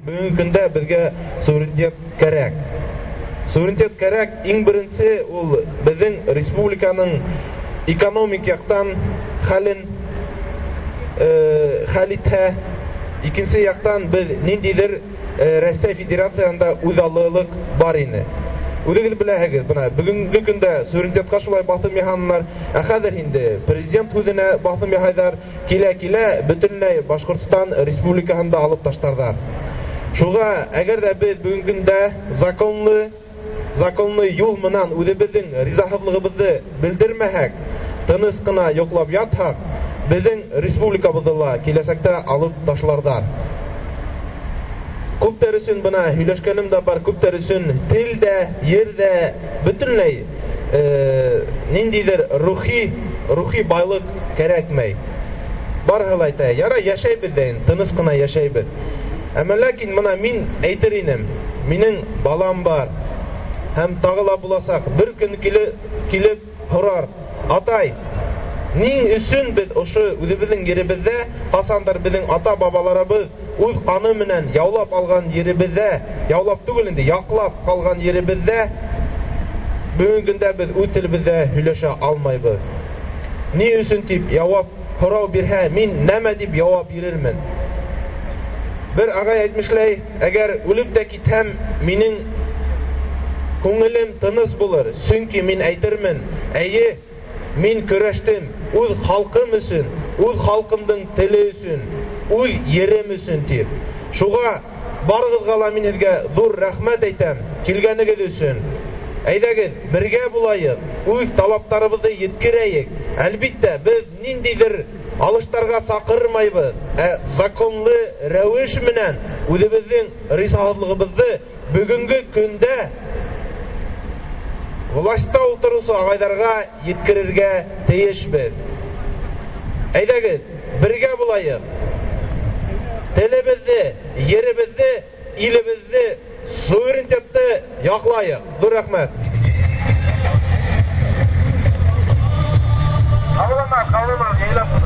Бүгенге көндә безгә суверенитет кәрәк. Суверенитет кәрәк, иң беренче ул безнең республиканың экономик яктан хәлен хәл итә. Икенче яктан без ниндидер Россия Федерациясендә үзаллылык бар иде. Үзегез беләһегез, менә бүгенге көндә суверенитетка шулай басым яһаннар, ә хәзер инде президент үзенә басым яһайдар, килә-килә бөтенләй Башкортстан республикасын да алып ташлардар. Шуга, әгәр дә без бүгенге көндә законлы юл менән үзебезнең ризасызлыгыбызны белдермәһәк, тыныч кына йоклап ятһак, безнең республикабызны ла киләчәктә алып ташлардар. Күптәр өчен бына һөйләшкәнем дә бар, күптәр өчен тел дә, ер дә бөтенләй ниндидер рухи байлык кәрәкмәй. Барыһы ла әйтә, ярай яшәйбез дә инде, тыныч кына яшәйбез. Әмма ләкин мына мин әйтер инем, минең балам бар һәм тагы ла буласак, бер көн килеп һорар, атай, ни өчен без ошо үзебезнең еребездә, касандыр безнең ата-бабаларыбыз үз каны менән яулап алган еребездә, яулап түгел инде, яклап калган еребездә, бүгенге көндә без үз телебездә һөйләшә алмайбыз. Ни өчен дип явап һорау бирһә, мин нәмә дип явап бирермен? Бер агай әйтмешләй, әгәр үлеп тә китһәм, минең күңелем тыныч булыр, чөнки мин әйтермен, әйе, мин көрәштем үз халкым өчен, үз халкымның теле өчен, үз ерем өчен дип. Шуга барыгызга ла мин һеҙгә ҙур рәхмәт әйтәм, килгәнегеҙ өсөн. Әйҙәгеҙ, бергә булайыҡ, үҙ талаптарыбыҙҙы еткерәйек. Әлбиттә, беҙ ниндәйҙер алыштарға саҡырмайбыҙ, ә законлы рәүеш менән үҙебеҙҙең ризаһыҙлығыбыҙҙы бөгөнгө көндә властьта ултырыусы ағайҙарға еткерергә тейешбеҙ. Әйҙәгеҙ, бергә булайыҡ. Телебеҙҙе, еребеҙҙе, илебеҙҙе, суверенитетты яҡлайыҡ. Ҙур рәхмәт. Ҡабул ҡабул, әйләп.